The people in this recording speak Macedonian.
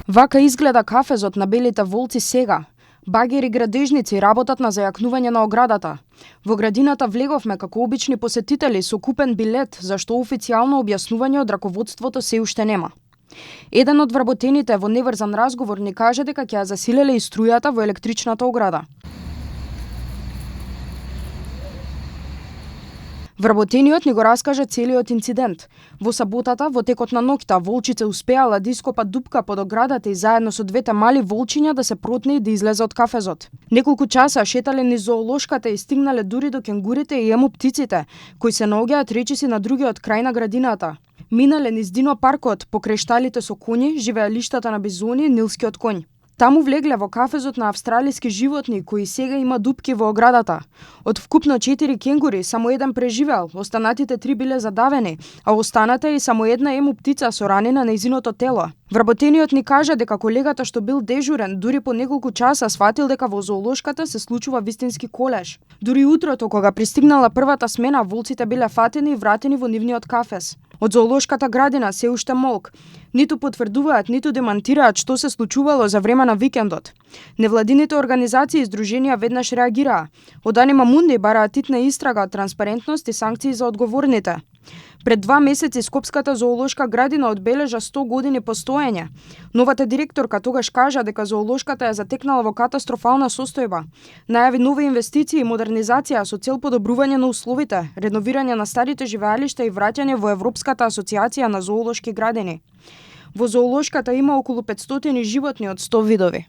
Вака изгледа кафезот на белите волци сега. Багери градежници работат на зајакнување на оградата. Во градината влеговме како обични посетители со купен билет, зашто официјално објаснување од раководството се уште нема. Еден од вработените во неврзан разговор ни кажа дека ќе ја засилеле и струјата во електричната ограда. Вработениот ни го раскажа целиот инцидент. Во саботата, во текот на ноќта, волчице успеала да ископат дупка под оградата и заедно со двете мали волчиња да се протне и да излезе од кафезот. Неколку часа шетале низ зоолошката и стигнале дури до кенгурите и ему птиците, кои се наоѓаат речиси на другиот крај на градината. Минале низ динопаркот, покрај шталите со коњи, живеалиштата на бизони и нилскиот коњ. Таму влегле во кафезот на австралиски животни кои сега има дупки во оградата. Од вкупно 4 кенгури само еден преживеал, останатите 3 биле задавени, а останата и само една ему птица со рани на нејзиното тело. Вработениот ни кажа дека колегата што бил дежурен дури по неколку часа сватил дека во зоолошката се случува вистински колеж. Дури утрото кога пристигнала првата смена, волците биле фатени и вратени во нивниот кафез. Од зоолошката градина се уште молк. Ниту потврдуваат, ниту демантираат што се случувало за време на викендот. Невладините организации и здруженија веднаш реагираа. Од Анима Мунди бараат итна истрага, транспарентност и санкции за одговорните. Пред 2 месеци Скопската зоолошка градина одбележа 100 години постоење. Новата директорка тогаш кажа дека зоолошката е затекнала во катастрофална состојба. Најави нови инвестиции и модернизација со цел подобрување на условите, реновирање на старите живеалишта и враќање во Европската асоциација на зоолошки градини. Во зоолошката има околу 500 животни од 100 видови.